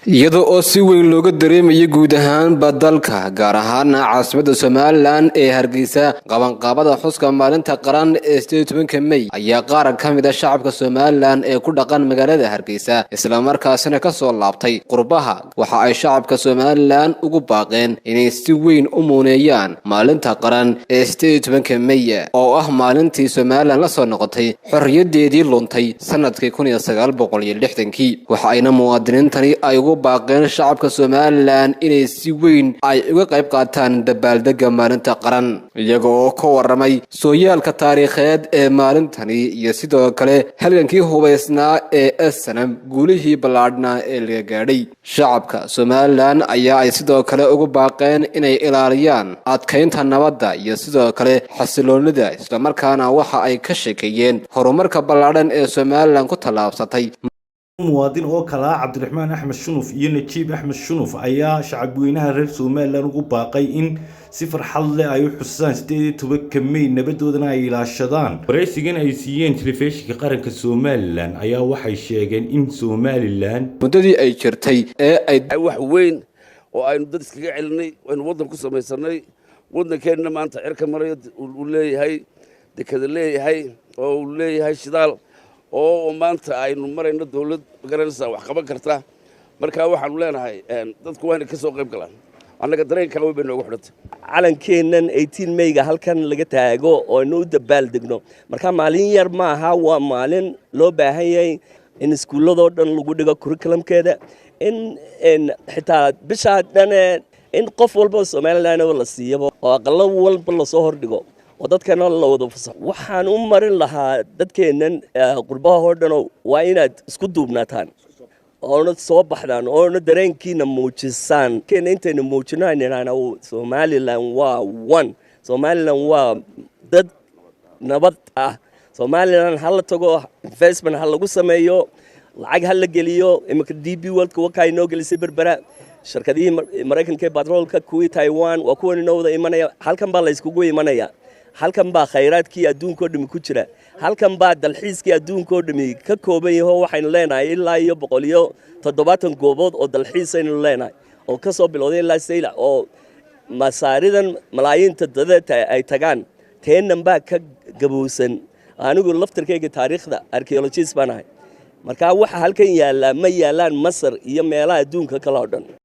Iyada oo si weyn looga dareemayo guud ahaanba dalka, gaar ahaana caasimadda Somaliland ee Hargeysa, qabanqaabada xuska maalinta qaran ee 18-ka Mey, ayaa qaar ka mid a shacabka Somaliland ee ku dhaqan magaalada Hargeysa, islamarkaasina kasoo laabtay qurbaha, waxa ay shacabka Somaliland ugu baaqeen inay si weyn u muuneeyaan maalinta qaran ee 18-ka Mey, oo ah maalintii Somaliland la soo noqotay xorriyadeedii luntay sanadkii 1960-kii. Waxa ayna muwaadiniintani ay ugu baaqeen shacabka Somaliland inay si weyn ay uga qayb qaataan dabaaldega maalinta qaran, iyaga oo ka waramay sooyaalka taariikheed ee maalintani iyo sidoo kale halgankii hubaysnaa ee SNM, guulihii ballaadhnaa ee laga gaadhay. Shacabka Somaliland ayaa ay sidoo kale ugu baaqeen inay ilaaliyaan adkaynta nabadda iyo sidoo kale xasiloonida, islamarkaana waxa ay ka sheekeeyeen horumarka ballaadhan ee Somaliland ku tallaabsatay. Muwaadin oo kala ah Cabdiraxmaan Axmed Shunuf iyo Najiib Axmed Shunuf ayaa shacabweynaha reer Somaliland ugu baaqay in si farxad leh ay u xusaan 18-ka Mey, nabadoodana ay ilaashadaan. Waraysigan ay siiyeen telefishinka qaranka Somaliland ayaa waxay sheegeen in Somaliland muddadii ay jirtay ee ay wax weyn oo aynu dad iskaga celinay, aynu waddan ku samaysanay, waddankeenna maanta cirka marayo, uu leeyahay dekada, leeyahay oo uu leeyahay shidaal, oo maanta aynu marayno dawlad magaranaysaa wax qaban karta. Marka waxaanu leenahay dadku waa inay ka soo qayb galaan. Annaga dareenkaa weyn bay noogu xidhantay. Calankeennan 18 Mayga halkan laga taago oo aynu u dabaal degno, marka maalin yar ma aha. Waa maalin loo baahan yahay in iskuulladoo dhan lagu dhigo curriculumkeeda, in xitaa bishaa dhane in qof walba Somaliland la siiyaba oo aqalo walba lasoo hordhigo oo dadkana la wada fasaxo. Waxaan u marin lahaa dadkeennan qurbaha oo dhano, waa inaad isku duubnaataan oona soo baxdaan oona dareenkiina muujisaan. Keena intaynu muujino aynu idhahnaa Somaliland waa one, Somaliland waa dad nabad ah, Somaliland ha la tago, investment ha lagu sameeyo, lacag ha la geliyo. Iminka DP Worldka wakaa inoo gelisay Berbera, shirkadihii Maraykanka ee batroolka, kuwii Taiwan, waa kuwan inoo wada imanaya. Halkan baa la yskugu imanaya, halkan baa khayraadkii adduunka oo dhami ku jira, halkan baa dalxiiskii adduunka oo dhami ka kooban yaho. Waxaynu leenahay ilaa iyo 170 goobood oo dalxiis aynu leenahay, oo ka soo bilowday ilaa Saylac, oo masaaridan malaayiinta dadeeta ay tagaan. Teenan baa ka gabowsan. Anigu laftarkayga taariikhda archaeologist baan ahay, marka waxa halkan yaallaa ma yaallaan Masar iyo meelaha adduunka kale oo dhan.